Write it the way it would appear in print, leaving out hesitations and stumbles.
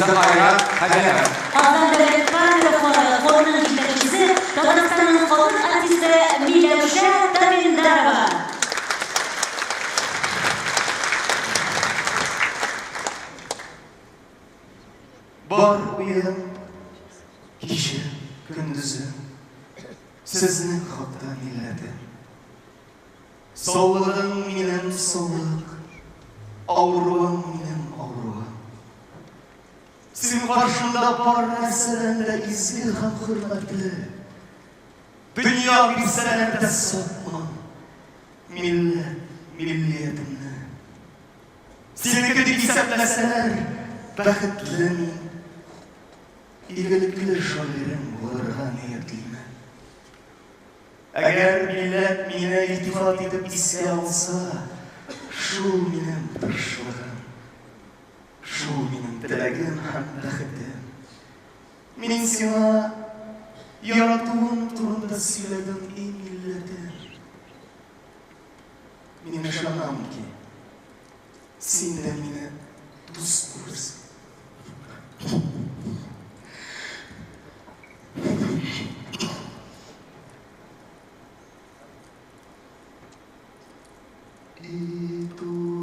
артисты Айрат Хәбәров. Казан дәүләт камера хоры хорның җитәкчесе, Татарстанның халык артисты Миләүшә Таминдарова. Бар уем, киче, көндезем, Сезнең хакта, милләтем. Саулыгың минем саулык, Авыруың минем авыруым. Син каршымда бар нәрсәдән дә изге һәм хөрмәтле. Дөнья бирсәләр дә сатмам милләт, миллиятемне. Синеке дип исәпләсәләр, бәхетле мин. Игелекле шагыйрем булырга ниятлимен. Әгәр милләт мине илтифат итеп искә алса, шул минем тырышлыгым, шул минем теләгем һәм бәхетем. Мин сиңа яратуым турында сөйләдем, и милләтем. Мин ышанам ки, син дә мине дус күрерсең.